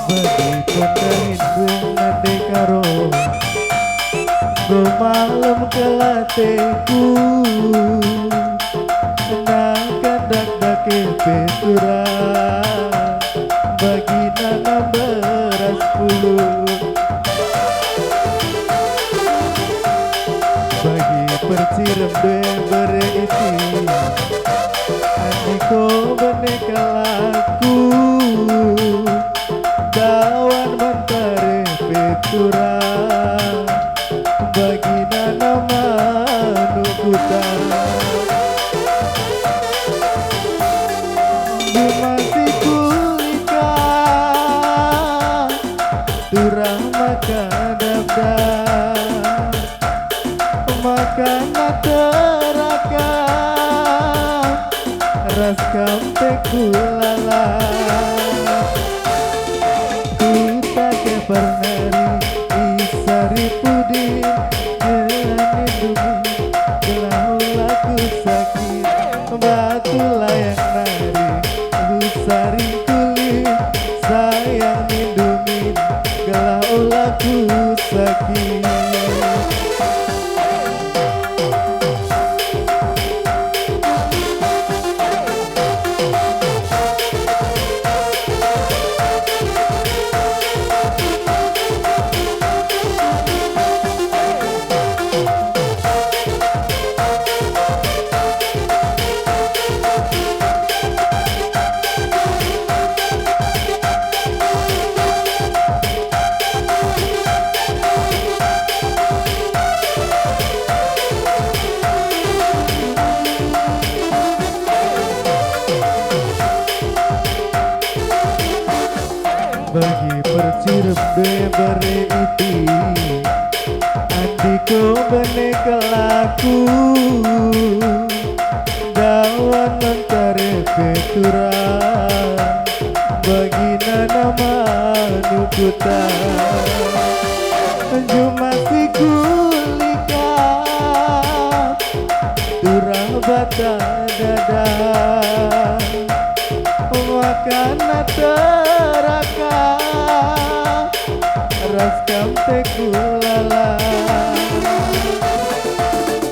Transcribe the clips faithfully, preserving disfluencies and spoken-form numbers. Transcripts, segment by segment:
Bagi pendahin nande karo, enggo malem kal ateku. Nangkan dakdake pe turang, bagina nambah ras pulung. Bagi percirem due bere iti, andiko bene kal aku. Dawan mantare pe turang, bagina nambah anu kuta. Juma si kulika, turang maka dapdap. Makana teraka ras kam pe kulala. Kuta ke pernari isari pudin, gelah nindu min, gelah ula kusakit. Batu layang nari, kusari kulit, sayang nindu min, gelah ula kusakit. Bagi percirem due bere iti, andiko bene kal aku. Dawan mantare pe turang, bagina nambah anu kuta. Juma si kulika, turang bata dada. Makana teraka ras kam pe kulala.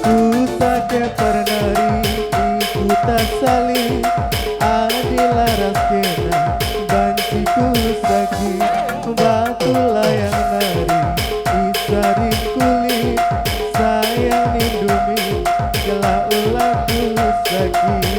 Kuta ke pernari i kuta salih, adi la ras kena banci kusakit. Batu layang nari isari kulit, sayang nindu min, gelah ula kusakit.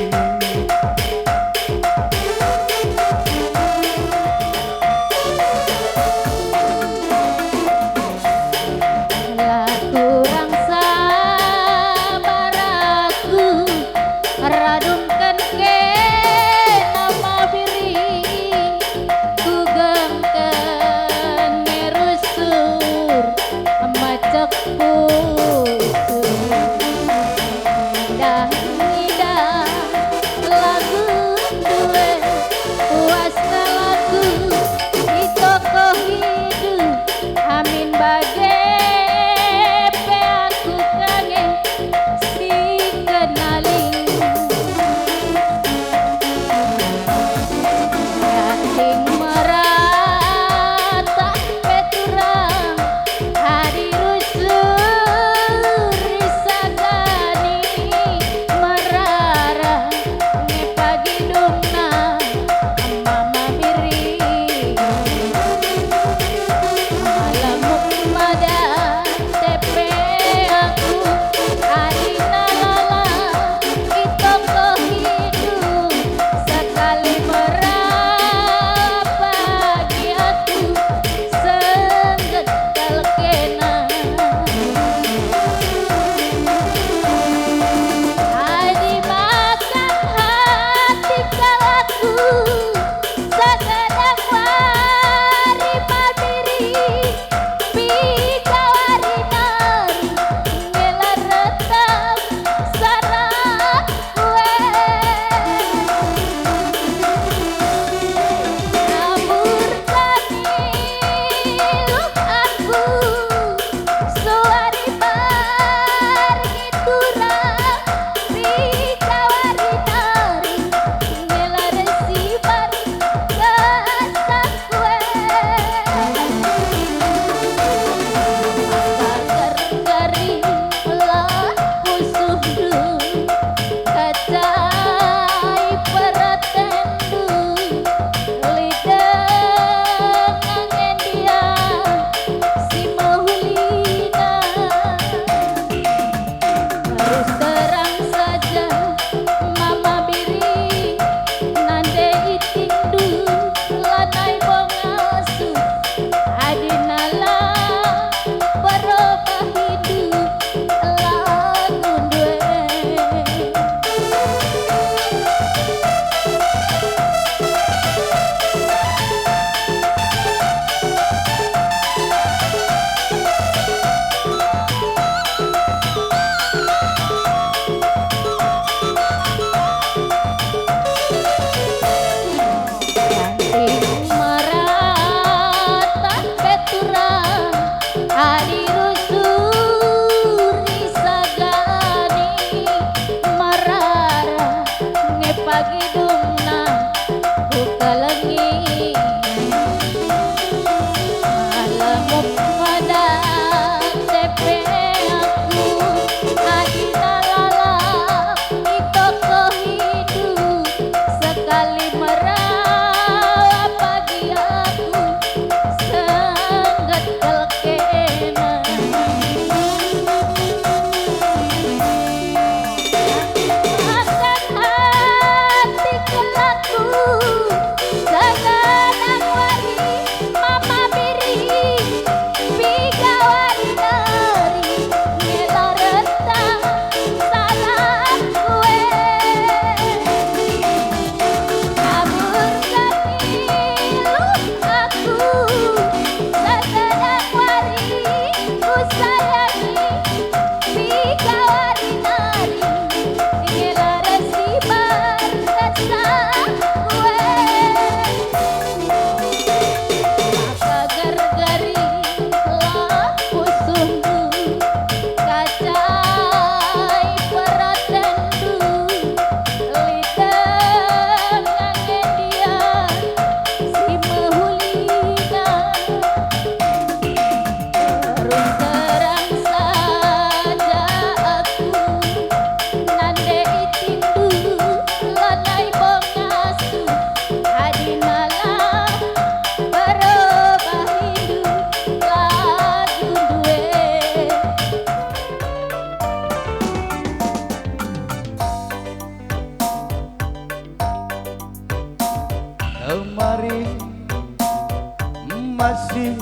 Masih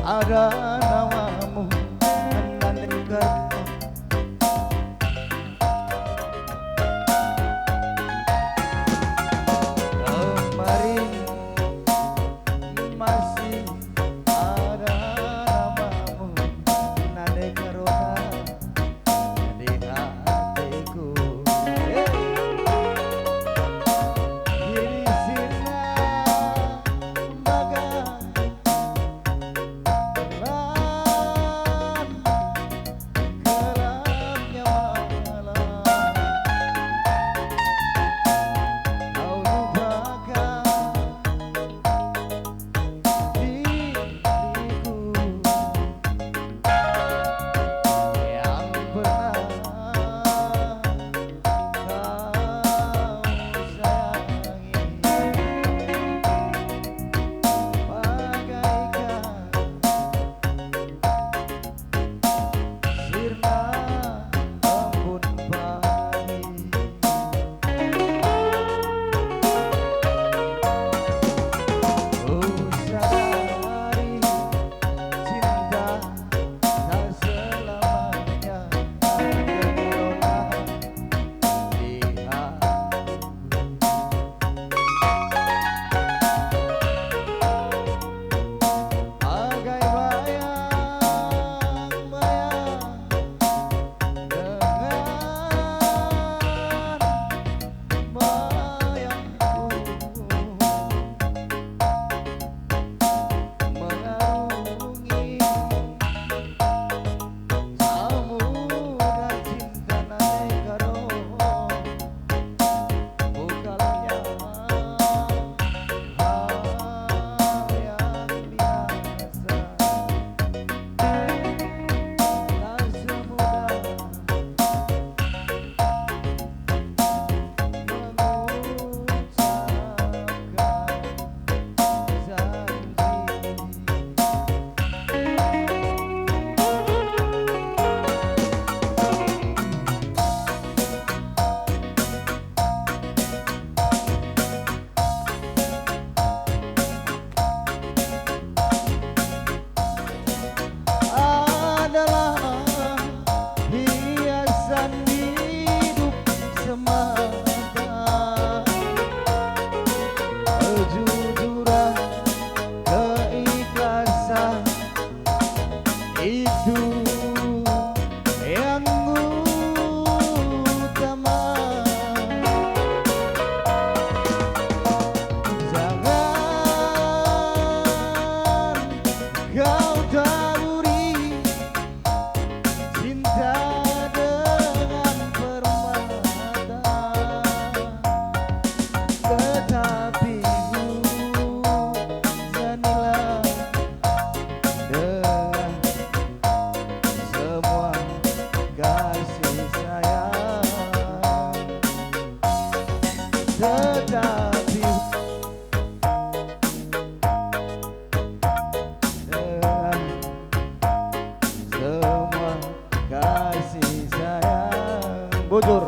ada namamu, Nandekar. Kemarin masih ada namamu, Nandekar. Di hatiku. Kini sirna bagai kelam, kelamnya malam. Kau lupakan diriku yang pernah kau sayangi, bagaikan sirna embun pagi. Ku sadari cinta tak selamanya ada di hatiku. Bagai bayang-bayang dengan bayangku mengarungi samudra cinta Nandekar. Bukannya hal yang biasa, tak semudah mengucapkan janji. Adalah hiasan hidup semata. Kejujuran, keikhlasan, itu yang utama. Jangan kau taburi cinta dengan permata, tetapi hujanilah dengan semua kasih sayang. Tetapi dengan semua kasih sayang. Bujur.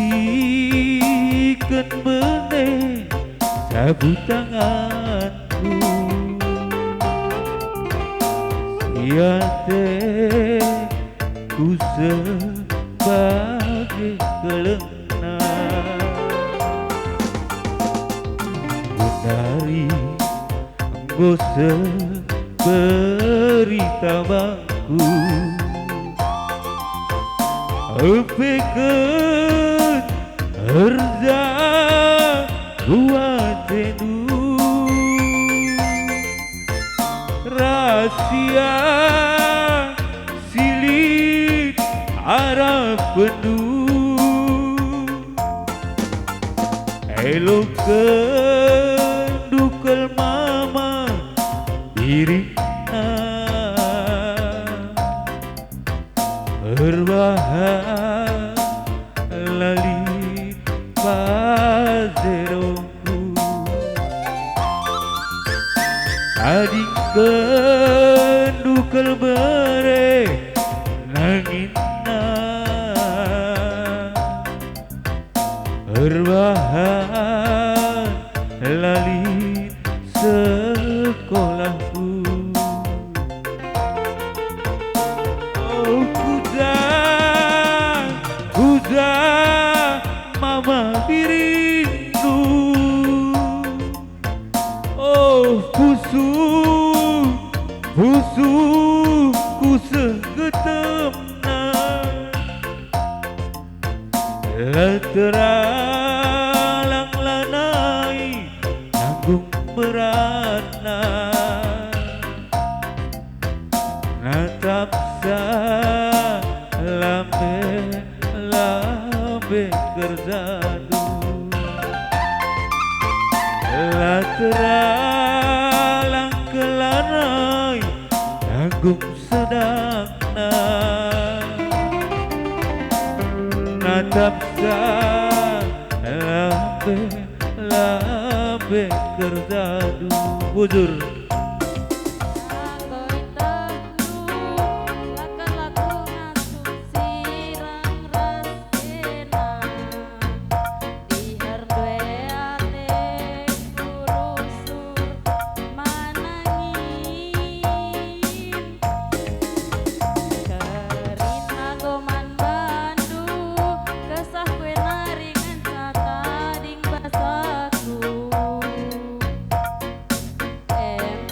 Iken bene sapu tanganku, siate ku sebage kelengna. Gundari enggo seberita bangku, epeken erja ku atendu. Rahasia si lit arapenndu, eloken dukel mama biringna. Erbahan la lit pajerongku, tadingken dukel bere nanginna. Erbahan la lit sekolahku. Oh, kuja, kuja mama biringku. Oh, pusuh, pusuh ku seh getemna. La teralang lanai nanggung beratna. Natapsa lambe, lambe kerjandu. La teralang ke lanai nanggung sedangna. Natapsa lambe, lambe kerjandu. Bujur. Anggo itehndu, laka-laka ngasup sirang ras kena. Diher ndue ate ku rusur manangin. Kerina go man bandu, kesahku e nari ngenca tading basaku. Em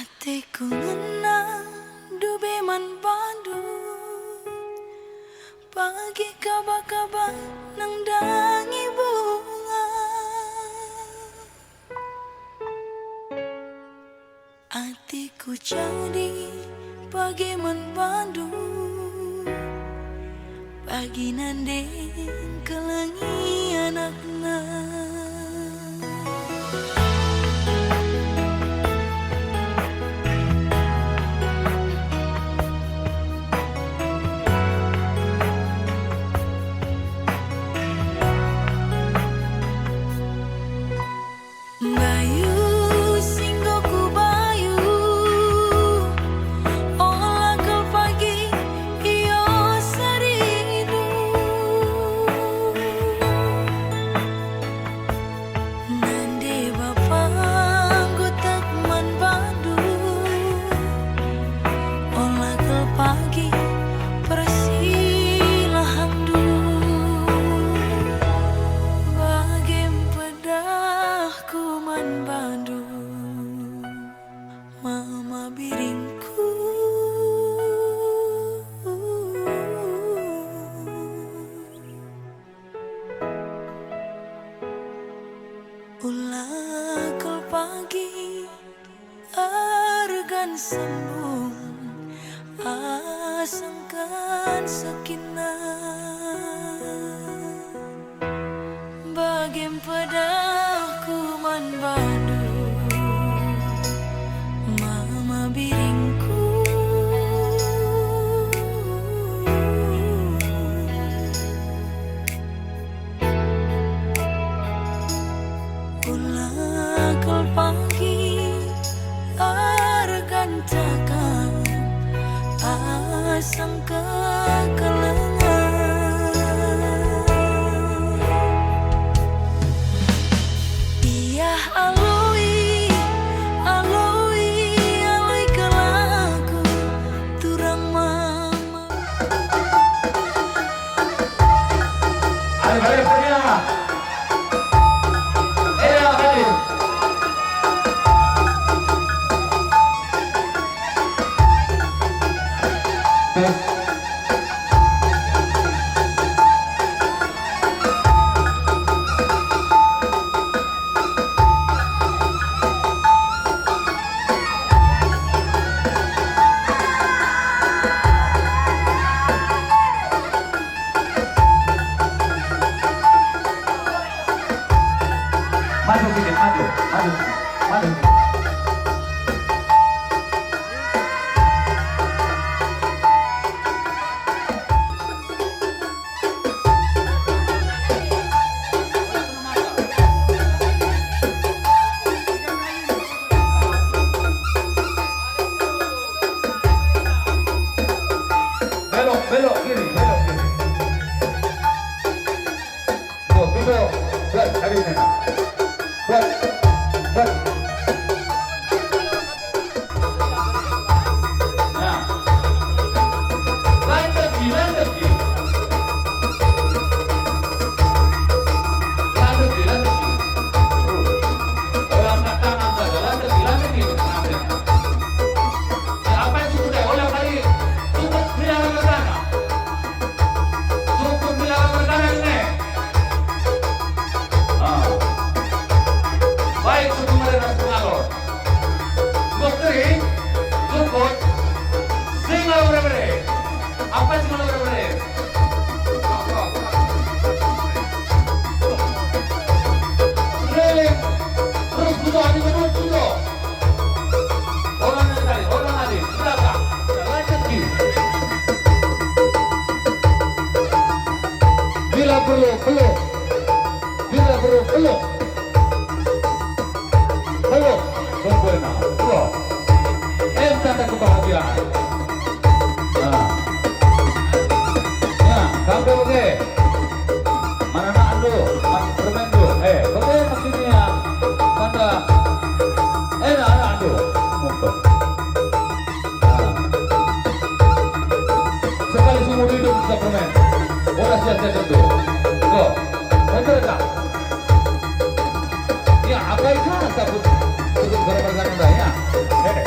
Ateku ngena ndube man bandu, pagi kaba-kaba nandangi bunga. Ateku jadi pagi man bandu, pagi nande kelengi anakna. Bayu si enggo kubayu, ola kal pagi iosa rindu. Nande bapa enggo tek man bandu, ola kal pagi persilahandu. Bage pedahku man bandu, mama biringku. Ola kal pagi ergan sembung, asangken sekinna. Bage pedahku man bandu, mama biringku. Ola kal pagi ergan takam asang kekelengen. Iah aloi, aloi, aloi kal aku turang mama. Ayo, ayo, ayo. Ayo, ayo. Tes. Maju sikit, maju, maju sikit, maju sikit. Belok, belok kiri, belok kiri. Tuh, tuh, tuh. Buat, habis, Nena. Buat, buat. Nah. Lanjut, Ki, lanjut, Ki. Lanjut, Ki, lanjut, Ki. Terus. Oh, angkat tangan saja. Lanjut, Ki, lanjut, Ki. Lanjut. Nah, apa yang sudah? Oh, yang tadi. Cukup, bilang angkat tangan. Cukup bilang angkat tangan ini. Ah. Baik, suku Mare ras Pengalor. Enggo kering, jukut, sing la bere-bere. Apa sing la bere-bere? Keliling, terus butuh adi menurut butuh. Orang yang tadi, orang tadi, silakan. Lanjut, Ki. Bila perlu, peluk. Bila perlu, peluk. Halo, kumpulna. Dua. Em, tanda kebahagiaan. Nah. Ya, sampai oke. Mana anakndu? Mana permenndu? Eh, oke, maksudnya. Tanda. Eh, anakndu. Ngumpul. Nah. Sekali seumur hidup kita permen. Ora sia-sia tentu. Go. Bener tak? Ya, apa itu sabut? Sabut berapa sana dah, ya? Eh.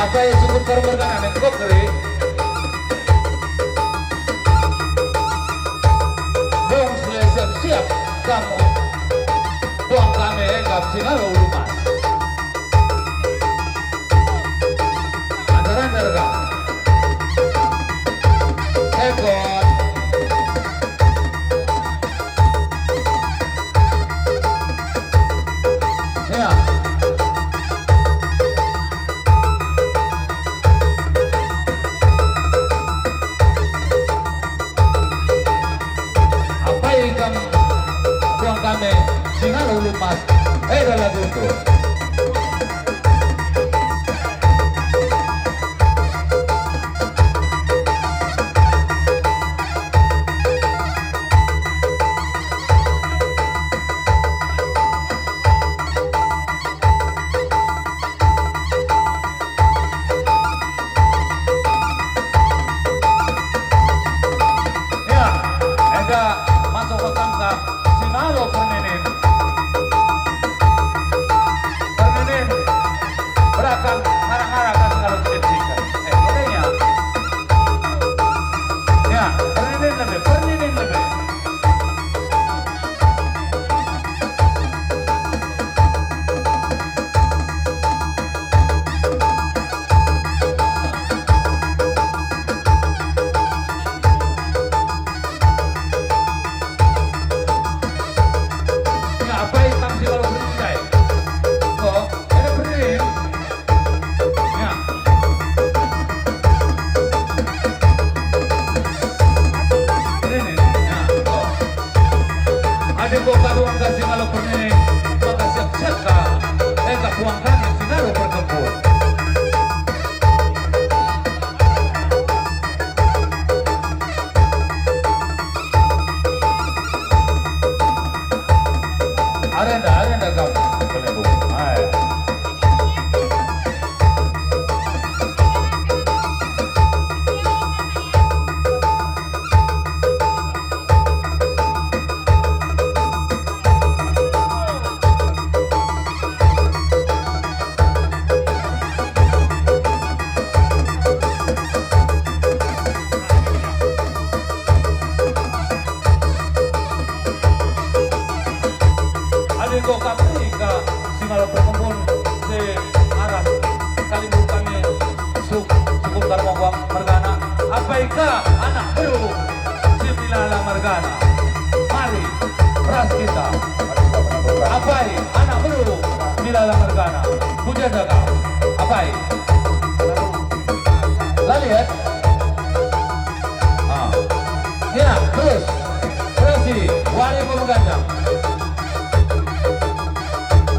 Apai sukut Karo mergana nengkok keri. Dong sele siap-siap kamu. Tuang kami engkap singalo ulu mas. Antar-antar kam. Ekot. Ya. Apai kam tuang kami singalo ulu mas. Eh, dalam itu. Ya, enda masuk ke kangka singalo perninin. Perninin berakan ngarak-ngarak kan singalo perninin. Eh, makanya. Ya, perninin lebe, perninin lebe. Ya, apai kam singalo perninin ndai? Oh, enda perninin. Ya. Perninin, ya. Oh. Adi enggo kaduan ka singalo perninin, maka siap-siap ka. Engkap puang kami singalo perkempun. Arenda, arenda kam, Pelembung. Hai. Adi enggo kam tingka singalo perkempun si arah kalimbubu kami suk-, sukun Karmogong mergana. Apai ka anak beru si Milala mergana? Mari, ras kita. Apai anak beru Milala mergana? Ku jenda kam. Apai. La lit? Ah. Ya, terus. Terus si, wari enggo meganjang.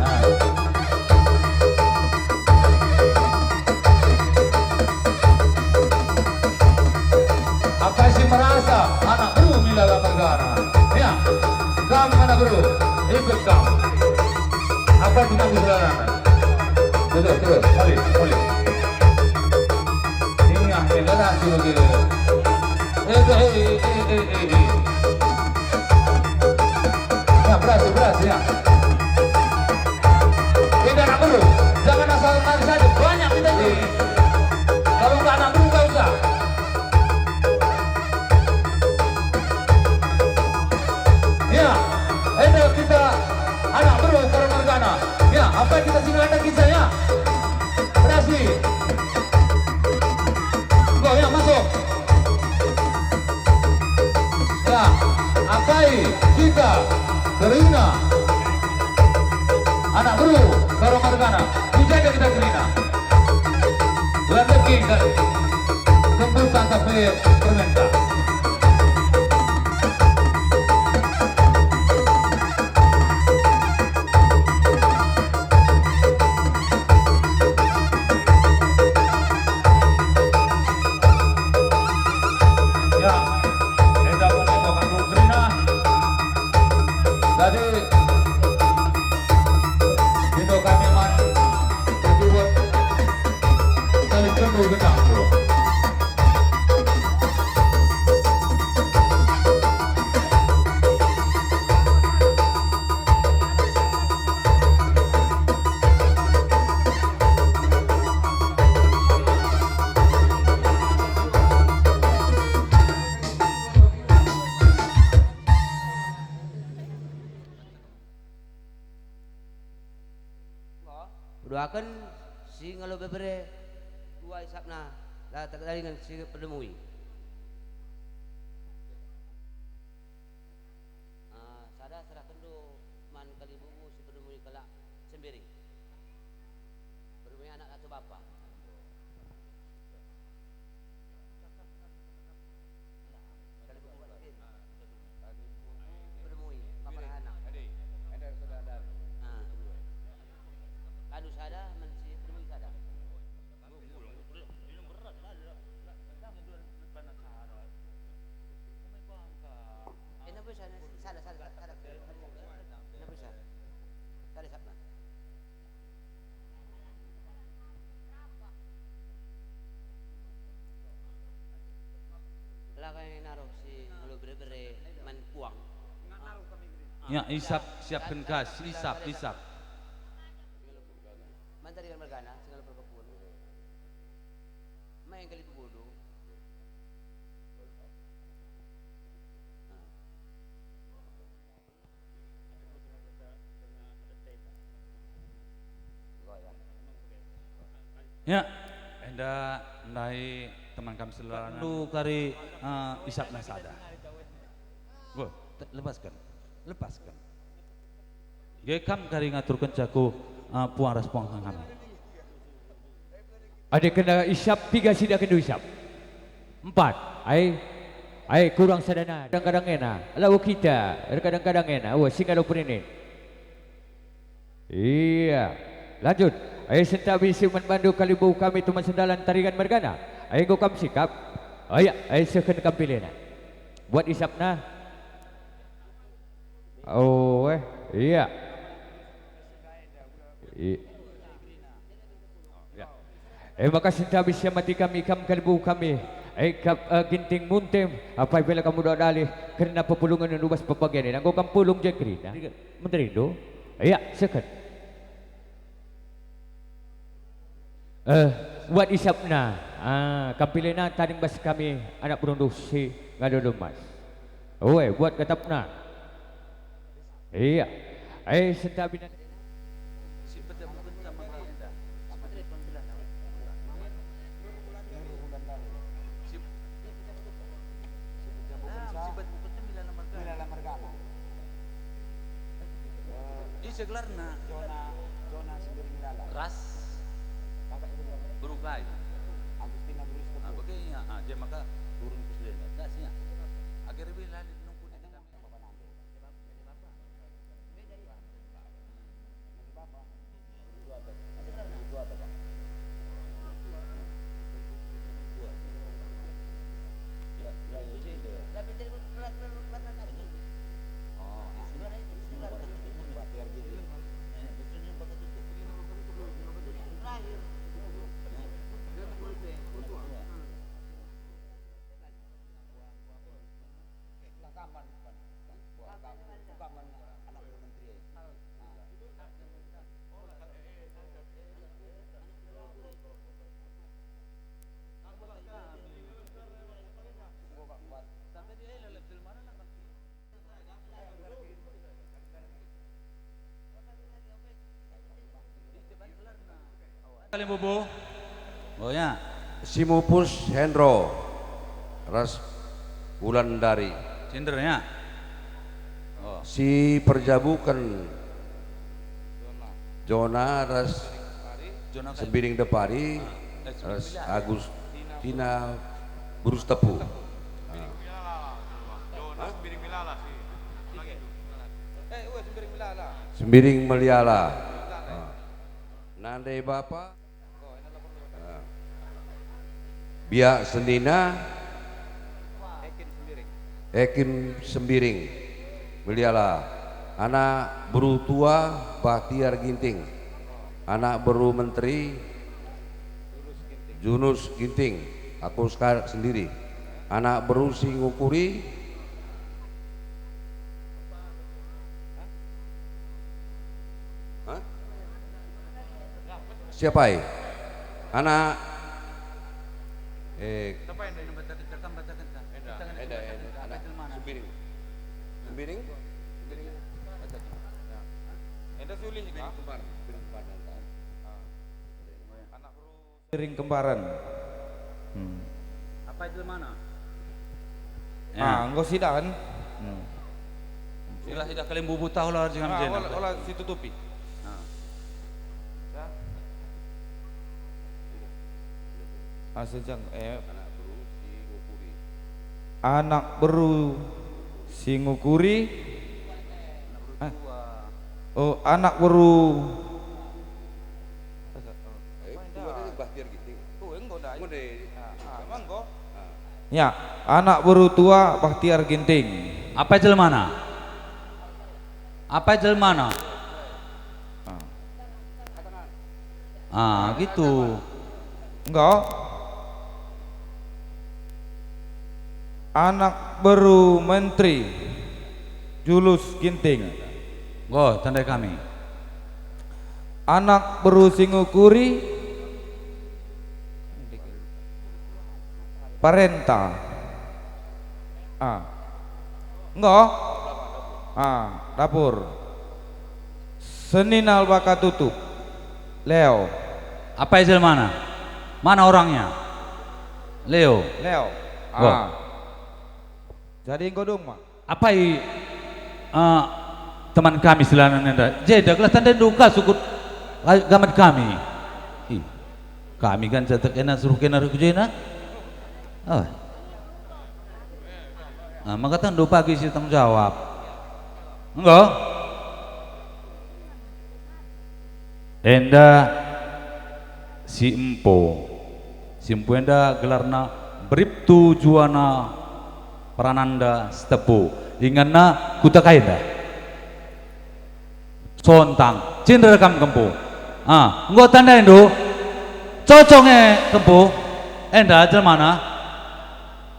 Nah. Apai si merasa anak beru Milala mergana? Ya, kam anak beru, ikut kam. Apai ku tanggung selalana? Terus, terus, mulih, mulih. Ingat, eh, lelaki begitu. Eh, eh, eh, eh, eh, eh, eh. Ya, berhasil, berhasil, ya. Kita anak beru, jangan asal nari saja, banyak kita ini. Kalau nggak anak beru, nggak usah. Ya, enda kita anak beru Karo mergana. Ya, apai kita singalo enda kisah, ya? Berhasil. Go, ya, masuk. Ya, apai kita kerina. Anak beru Karo mergana. Ku jenda kita kerina. Landek kan. Kembut tangkap permenta. Ya, enda pun enggo kandung kerina. Jadi, Indo kami man berjuang saling kendu genang, bro. Akan si ngalo bebere, dua isapna, la tadingen si perdemui. Ah, sada serahkenndu man kalimbubu si perdemui kalak Sembiring. Perdemui anak atau bapa. Perdemui, bapa anak. Ah. Kanu sada, man si perdemui sada. Eh, napa bisa? Sada, sada, sada. Napa bisa? Sada, sada. La kai naruh si ngalo bere-bere man puang. Ya, isap, siapken gas, isap, isap. Mantari kan mergana, si ngalo perpekun. Main kali bodoh. Nah. Ya, enda ndai teman kami selalu kari, eh, isapna sada. Wah, te-, lepasken, lepasken. Ge kam kari ngaturkenca ku, eh, puang ras puang kami. Adi kena isap, piga sidaken du isap? Empat. Ai, ai kurang sada na. Kadang-kadang ena. Lalu kita, kadang-kadang ena. Wah, singa lo perinin. Iya. Lanjut. Ai sentabi si man bandu kalimbubu kami teman sendalan Tarigan mergana. Ai enggo kam sikap. Oh iya, ai sehken kam pilihna. Buat isapna. Oh, eh, iya. I-, ya. Eh, maka sentabi si amati kami, kam kalimbubu kami. Eh, kap, eh, Ginting Muntem, apai pe la kam udah dalih, kerna pepulungen ndubas pepagenen, enggo kam pulung je kerina. Menteri do? Iya, sehken. Eh, buat isapna. Ah, kam pilihna tading bas kami anak berundu si ngalo lemas. Ue, buat gatapna. Iya. Eh, sentabi nan- Ise gelarna? Jona, Jona Sembiring Milala. Ras? Kakak Ibu Jona. Beru kai? Agustina Beru Sitepu. Ah, bage, ya. Ah, je maka turun ku sini. Enggak sih, ya. Agar lebih lalit nungkuni kami. Bapak nanti. Nanti Bapak. Kalimbubu. Oh ya. Simupus Hendro ras Wulandari. Cinder ya. Oh. Si perjabuken Jona ras Jona Sembiring Depari, ah, eh, Sembiring ras Milala. Agustina Beru Sitepu. Hah? Sembiring Meliala. Ah. Nande bapa. Ah. Biak senina. Ekin Sembiring, Meliala, anak beru tua Bahtiar Ginting, anak beru menteri Junus Ginting, aku sendiri, anak beru si ngukuri. Hah? Siapa e? Anak, eh, enda, enda, anak Sembiring. Sembiring? Sembiring. Enda si ulih, Sembiring kembar, Sembiring kembar, enda. Ah. Ring kembaran. Hmm. Apa itu mana? Ah, enggo sidahen. Hmm. Idah, idah kalimbubu tahu lah, jangan. Ah, jangan. Ola, ola situtupi. Ah. Ya. Ah, sejang, eh. Anak beru si ngukuri. Ah. Oh, anak beru. Ya, anak beru tua Bahtiar Ginting. Apai jelmana? Apai jelmana? Ah. Ah, gitu. Enggo. Anak beru menteri, Julus Ginting. Enggo, tandai kami. Anak beru si ngukuri, Parenta. Ah. Enggo? Ah, dapur. Senina Alba Katutup. Leo. Apai jelmana? Mana orangnya? Leo. Leo. Enggo. Ah. Jadi enggo dung ma. Apai, eh, teman kami selanan enda? Jenda gelah tandandu ka sukut, eh, gamat kami. Ih, kami kan cetek ena suruh kena ku jenda. Oh. Ah, maka tandu pagi si tanggung jawab. Enggo? Enda si empu. Si empu enda gelarna Briptu Juana Prananda Sitepu. Inganna kuta kai enda? Sontang. Cindra kam kempu. Ah, enggo tandaindu? Cocok nge kempu. Enda jelmana.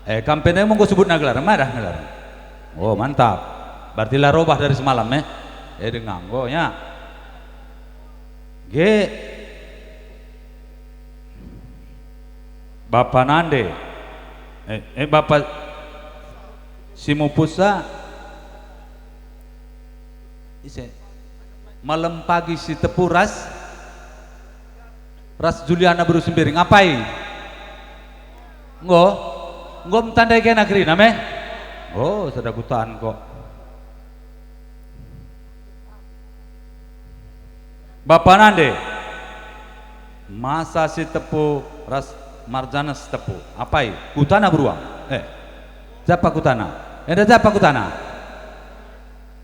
Eh, kam pe enda enggo sebutna gelar. Madah gelar. Oh, mantap. Berarti la robah dari semalam, eh? Eh, denga enggo, ya. Ge. Bapa nande. Eh, eh, bapa si mupusa. Ise. Malem pagi Sitepu ras, ras Juliana beru Sembiring. Apai? Enggo. Enggo mtandai kena kerina me? Oh, sada kutan kok. Bapa nande, Masa Sitepu ras Marjana Sitepu. Apai? Kutana beruang. Eh, japa kutana? Enda japa kutana?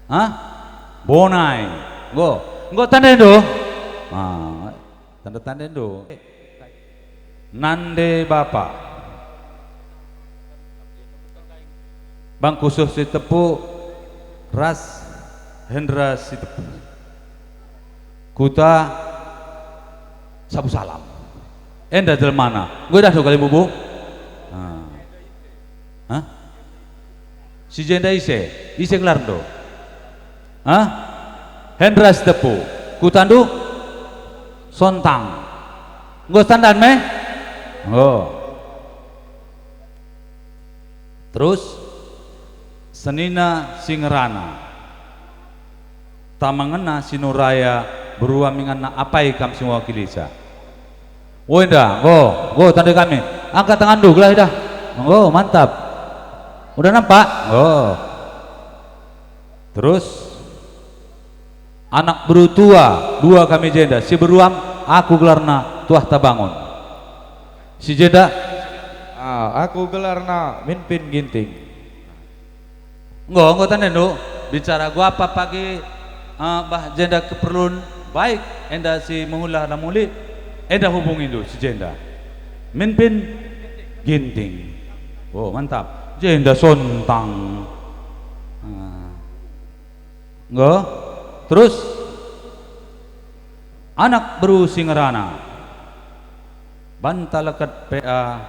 Hah? Bonai. Enggo. Enggo tandaindu? Ah, tanda-tandaindu. Nande bapa. Bangkusuh Sitepu ras Hendra Sitepu. Kuta Sabu Salam. Enda jelmana. Enggo idahndu kalimbubu? Ah. Hah? Si jenda ise? Ise gelarndu? Hah? Hendra Sitepu. Kutandu? Sontang. Enggo tandan me? Enggo. Terus senina si ngerana. Tamangenna si Nuraya beruam inganna, apai kam si mewakilisa? O enda, enggo, enggo tandai kami. Angkat tanganndu gelah idah. Enggo, mantap. Udah nampak? Enggo. Terus, anak beru tua, dua kami jenda, si beruam, aku gelarna Tuah Tabangun. Si jenda, ah, aku gelarna Minpin Ginting. Enggo, enggo tandandu, bicara gua apa pagi, eh, bah jenda keperlun baik, enda si mehula la muli, enda hubungindu si jenda. Minpin Ginting. Oh, mantap. Jenda Sontang. Ah. Enggo. Terus, anak beru si ngerana. Banta leket P A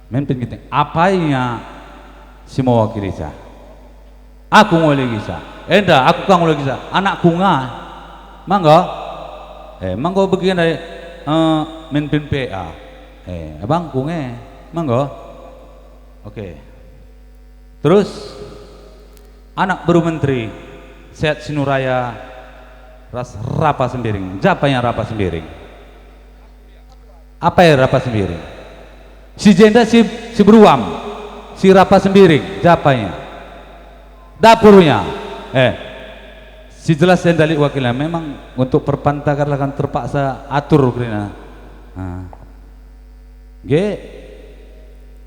Minpin Ginting. Apai nga si mewakilisa? Aku nguligisa. Enda, aku ka nguligisa. Anakku nga. Manggo? Eh, manggo begi ndai, eh, Minpin P A. Eh, abangku nge. Manggo? Oke. Terus, anak beru menteri, Sehat Sinuraya ras Rapa Sembiring. Japa ia Rapa Sembiring? Apai rapa sembiring? Si jenda si, si beruam, si rapa sembiring, ja apaina? Dapurnya. Eh, si jelas enda lit wakilna. Memang untuk perpantakan lah kan terpaksa atur kerina. Ah. Ge.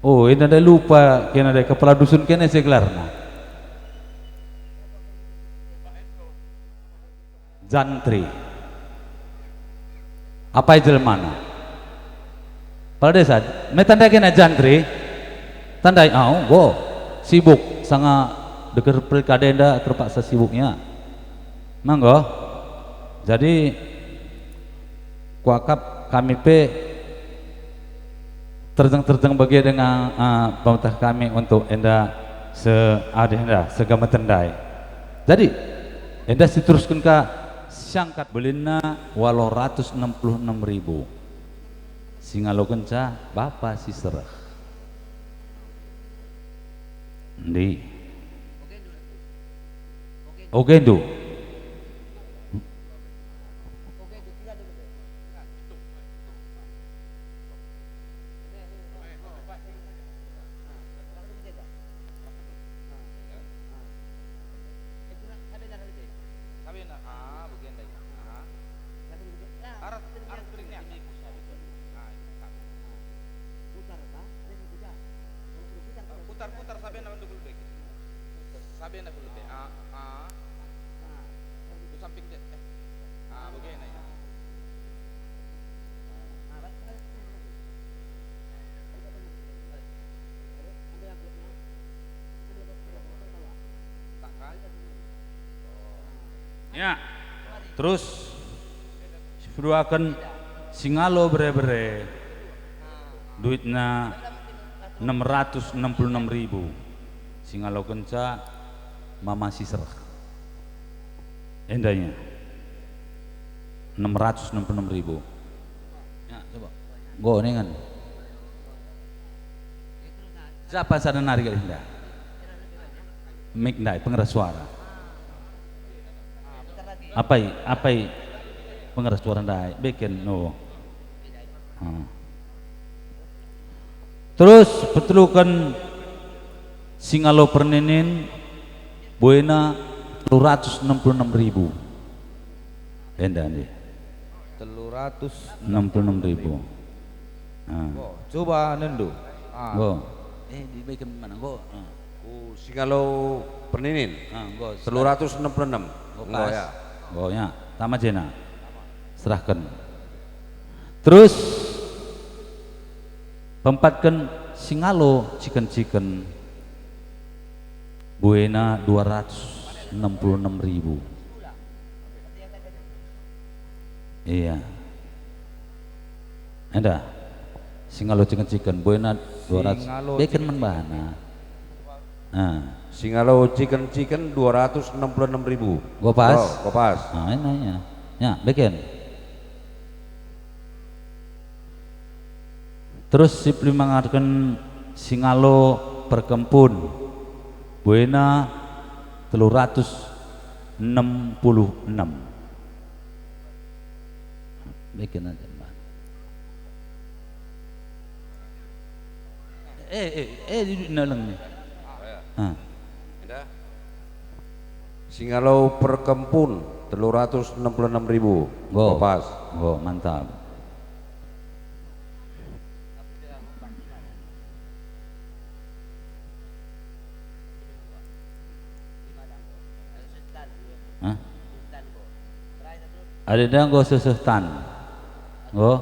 Oh, enda ndai lupa kena ndai kepala dusun kena si gelarna. Jantri. Apai jelmana? Kepala desa, me tandai kena jantri? Tandai, au, enggo. Sibuk, sanga deger pilkada enda terpaksa sibuknya. Manggo. Jadi, kuakap kami pe terjeng-terjeng bage dengan, ah, pemerintah kami untuk enda seadeh enda, segameten ndai. Jadi, enda si terusken ka siangkat belinna waluh ratus enam puluh enam ribu. Si ngalokenca bapa si sereh. Ndi? Ogendu. Sabena, ah, bagenda ya. Ah. Arat, arat kering ya. Ah, itu satu. Putar, putar sabena untuk lebih. Sabena lebih. Ah, ah. Itu samping deh. Eh. Ah, bagenda ya. Ya. Terus sipeduaken singalo bere-bere, duitna enam ratus enam puluh enam ribu. Singalokenca mama si sereh. Endanya. Enam ratus enam puluh enam ribu. Ya, coba. Enggo, ningen. Siapa sada nari kali enda? Mik ndai, pengeras suara. Apai, apai pengeras suara ndai? Beken, no. Hmm. Terus peteluken singalo perninin buena telu ratus enam puluh enam ribu. Enda nih. Telu ratus enam puluh enam ribu. Ah. Enggo, coba nendu. Ah. Enggo. Eh, dibaiken mana? Enggo. Ah. Ku singalo perninin. Ah, enggo. Telu ratus enam puluh enam. Enggo, pas. Enggo, ya. Enggo, ya. Tama jena. Serahken. Terus pempatken singalo ciken-ciken buena dua ratus enam puluh enam ribu. Iya. Enda. Singalo ciken-ciken buena dua ratus. Singalo beken ciken-ciken. Man bahana. Ah. Singalo ciken-ciken dua ratus enam puluh enam ribu. Enggo pas? Oh, enggo pas. Ah, ena ya. Ya, beken. Terus sipelimbangaken singalo perkempun buena telu ratus enam puluh enam. Beken aja, Mbak. Eh, eh, eh, duduk naleng nih. Ah. Enda. Singalo perkempun, telu ratus enam puluh enam ribu. Go. Pas. Go, mantap. Hah? Adi enda enggo seh-seh tan. Enggo?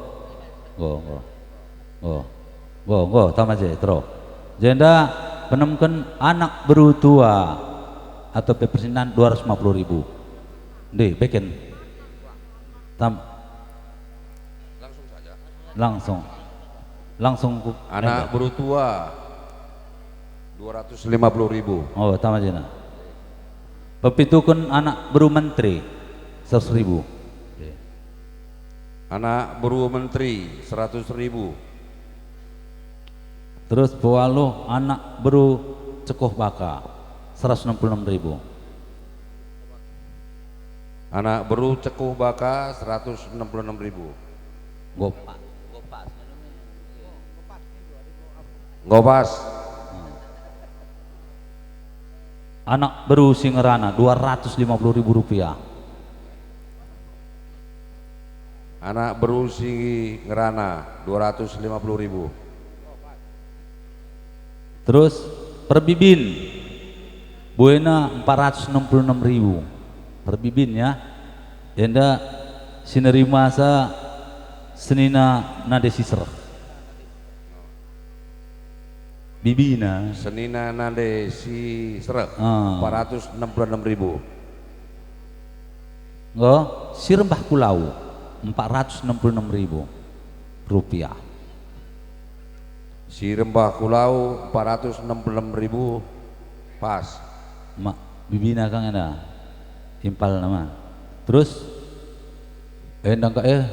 Enggo, enggo. Enggo. Enggo, enggo, tama je, terus. Jenda penemken anak beru tua atau pe persinan dua ratus lima puluh ribu. Ndi, beken. Tam-, Langsung saja. Langsung. Langsung ku anak beru tua, dua ratus lima puluh ribu. Oh, tama jena. Pepituken anak beru menteri, seratus ribu. Anak beru menteri, seratus ribu. Terus pewaluh anak beru cekuh baka, seratus enam puluh enam ribu. Anak beru cekuh baka, seratus enam puluh enam ribu. Enggo pa-, enggo pas, Enggo pas. Anak beru si ngerana dua ratus lima puluh ribu rupiah. Anak beru si ngerana dua ratus lima puluh ribu. Terus per bibin, buena empat ratus enam puluh enam ribu per bibin, ya. Enda si nerima sa senina nande si sereh. Bibina. Senina nande si sereh, ah, empat ratus enam puluh enam ribu. Enggo, si rembah kulau, empat ratus enam puluh enam ribu rupiah. Si rembah kulau, empat ratus enam puluh enam ribu, pas. Ma, bibina kang enda, impal nama. Terus, enda engka, eh,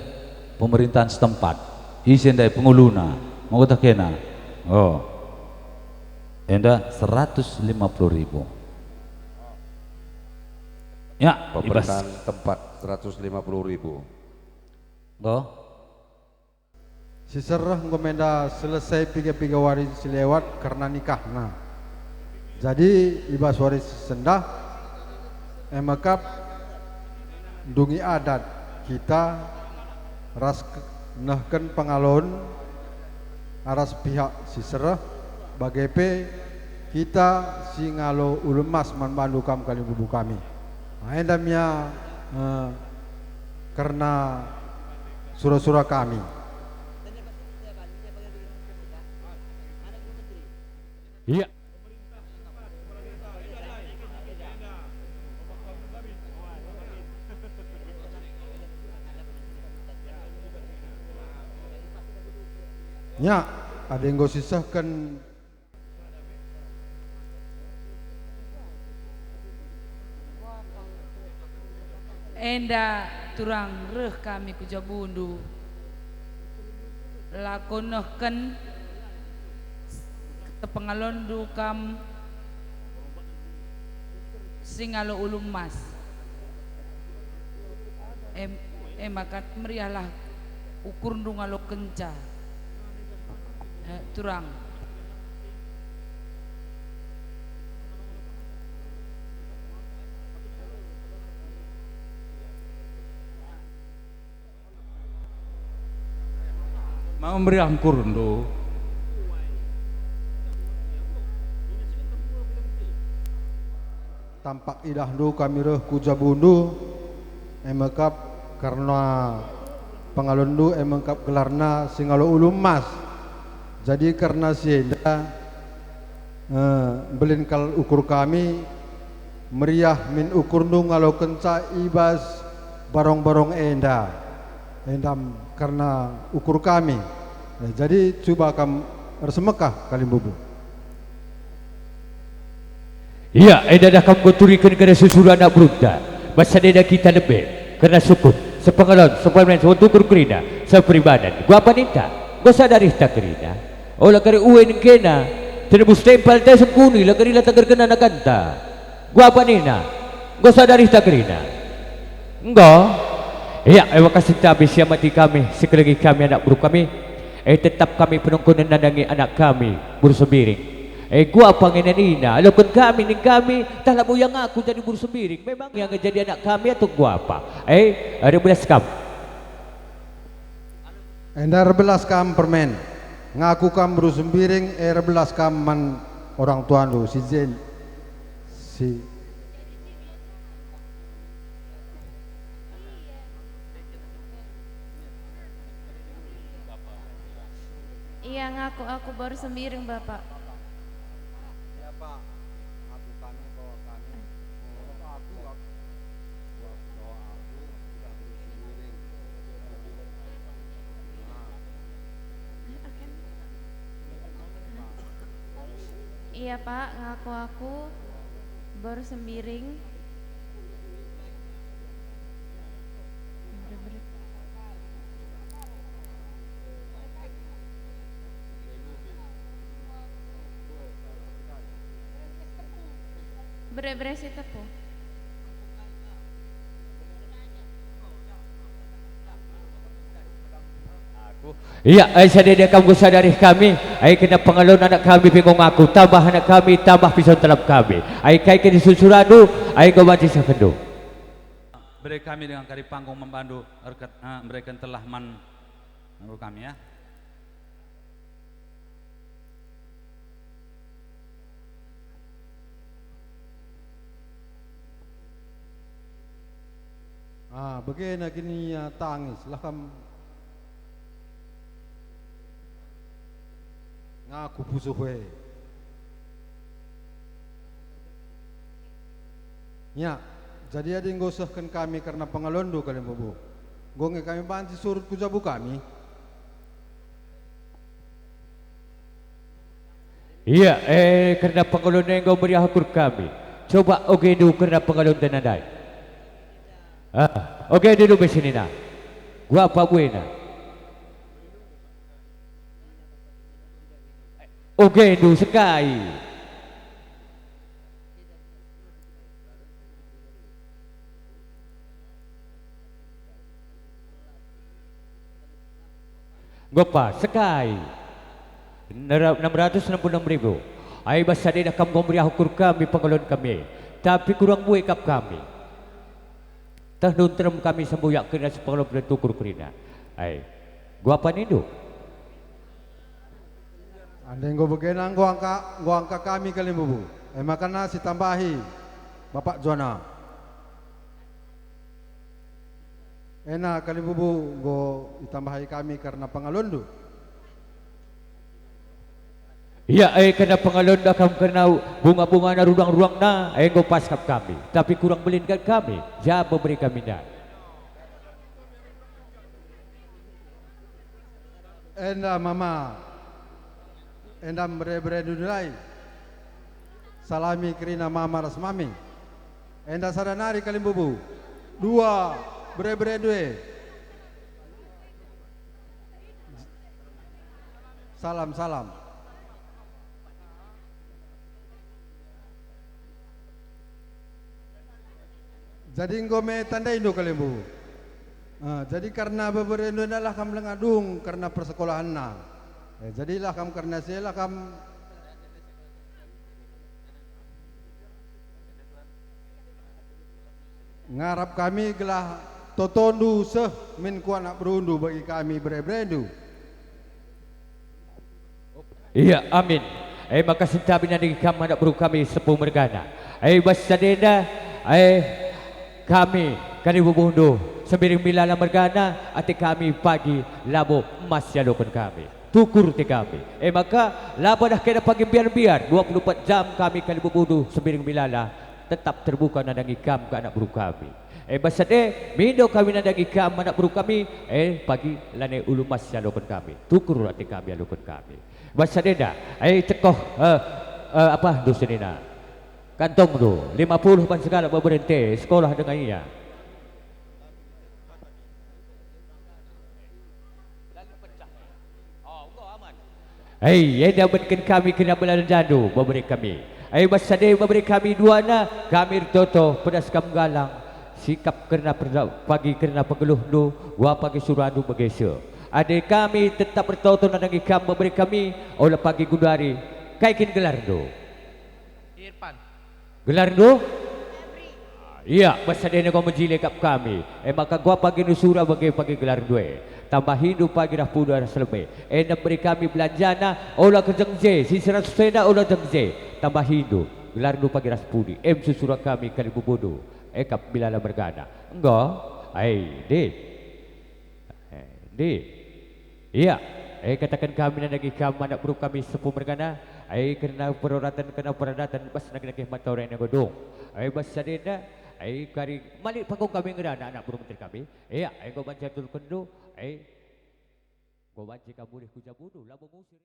pemerintahan setempat, ise ndai penguluna, maka tah kena. Oh. Enda seratus lima puluh ribu. Ya, i bas. Pemerintahan tempat seratus lima puluh ribu. Enggo. Si sereh enggo menda selesai piga-piga wari si lewat kerna nikahna. Jadi, i bas wari si sendah, e me kap ndungi adat kita ras ke-, nehken pengalon aras pihak si sereh, bage pe kita si ngalo ulu emas man bandu kam kalimbubu kami. Nah, enda me ia, eh, kerna sura-sura kami. Iya. Nya, adi enggo sisehken. Enda turang reh kami ku jabundu, lako nehken kepengalonndu kam si ngalo ulu emas. Em, e maka meriahlah ukurndu ngalokenca. Eh, turang. Maka meriah ukurndu. Tampak idahndu kami reh ku jabundu, e me kap kerna pengalonndu, e me kap gelarna si ngalo ulu emas. Jadi kerna si enda, eh, mbelin kal ukur kami, meriah min ukurndu ngalokenca i bas barong-barong enda. Enda kerna ukur kami. Eh, jadi cuba kam ersemekah kalimbubu. Ia, enda dah kam enggo turiken kerina sura-sura anak berunta, bas sada enda kita lebe, kerna sukut, sepengalon, sepermen, sepetukur kerina, seperibanan, guapa ninta, enggo sada arihta kerina. Ola kari ue ningkena, tenebus tempal teh sengkuni, la kari la tagergena naganta. Guapa nina, enggo sada arihta kerina. Enggo. Ia, e maka sentabi si amati kami, si kelegi kami anak beru kami, e tetap kami penungkunen nandangi anak kami, Buru Sembiring. E guapa nge nina, aloken kami ning kami, tah labo ia ngaku jadi Buru Sembiring, memang ia nge jadi anak kami atau guapa? E, erbelas kam. Enda erbelas kam permen. Ngaku kam Buru Sembiring, e erbelas kam man orang tuandu, si Jen. Si Ia ngaku aku Buru Sembiring, Bapak. Iya, Pak, ngaku aku Buru Sembiring. Bere-bere si tepu. Aku. Ia, ai sada enda kam enggo sada arih kami, Ai kena pengalon anak kami pe enggo ngaku, tambah anak kami, tambah pisau ntelam kami. Ai kai kena susurandu, ai enggo banci sehkenndu. Bere kami dengan kari panggung membandu erket, eh, mereken telah man nunggu kami ya. Ah, bage na kin ia tangis, lah kam ngaku pusuh e. Ya, jadi adi enggo sehken kami kerna pengalonndu kalimbubu, enggo nge kami banci surut ku jabu kami. Ia, eh, kerna pengalon e enggo meriah ukur kami. Coba ogendu kerna pengalon dana ndai. Ah, ogendu lebe senina. Kuga pe buena. Ogendu sekai. Enggo pa, sekai. Nera-, enam ratus enam puluh enam ribu. Ai bas sadena kam enggo meriah ukur kami pengalon kami e. Tapi kurang mbue kap kami. Tehndu nterem kami sembuyak kerina si pengalon tukur kerina. Ai. Kuga pe nindu? Ande enggo bagena enggo angka, enggo angka kami kalimbubu. E maka na sitambahi, Bapak Juana. Ena kalimbubu enggo itambahi kami kerna pengalonndu. Ia, e, kerna pengalon da kam kerna bunga-bungana rudang-rudangna, e, enggo pas kap kami. Tapi kurang mbelin kat kami, ja pe bere kami ndai. Enda mama, enda bere-berendu ndai. Salami kerina mama ras mami. Enda sada nari kalimbubu. Dua bere-berendu e. Salam, salam. Jadi enggo me tandaindu kalimbubu. Ah, jadi kerna bere-berendu enda lah kam langa dung kerna persekolahenna. Eh, jadilah kam kerna si e lah kam ngarap kami gelah totondu seh min ku anak berundu bagi kami bere-berendu. Ia, amin. E maka sentabi nandangi kam anak beru kami sepuh mergana. E bas sadenda, e kami kalimbubuhndu Sembiring Milala mergana, ate kami pagi labo emas sialoken kami. Tukur ate kami. E maka, la padah kena pagi mbiar-mbiar, dua puluh empat jam kami kalimbubuhndu Sembiring Milala tetap terbuka nandangi kam ka anak beru kami. E bas sadenda, mindo kami nandangi kam anak beru kami, e pagi lanai ulu emas sialoken kami. Tukur ate kami aloken kami. Bas sadenda, e cekoh, e, e, apa, ndu senina. Kantongndu, lima puluh ban sekalak beberente, sekolah dengan ia. Hei, enda betken kami kerna belanjandu, bebere kami. Hei, bas sadenda bebere kami duana, kami ertoto, pedas kam nggalang, sikap kerna perda-, pagi kerna pegeluhndu, wah pagi surandu bage seh. Adi kami tetap ertoto nandangi kam bebere kami, ola pagi genduari, kai kin gelarndu? Irfan. Gelarndu? Ia, bas sadenda enggo mejile kap kami. E maka kuga pagi nusura bage pagi gelarndu e. Tambahindu pagi rah pudi ras lebe. Enda bere kami belanjana, ola kejeng je, si seratus enda ola jeng je. Tambahindu, gelarndu pagi ras pudi. Em susura kami kalimbubuhndu. E kap Milala mergana. Enggo? Ai, dih. Eh, ndi? Ia, eh, kataken kami nandangi kam anak beru kami sepuh mergana, eh, kerna peroraten, kerna peradaten, bas nangkih-nangkih mata orang yang godong. Eh, bas sadenda, eh, kari malik panggung kami ngerana anak beru menteri kami. Ia, eh, enggo banci aturkenndu, eh, enggo banci kam mulih ku jabundu, labo ngusir.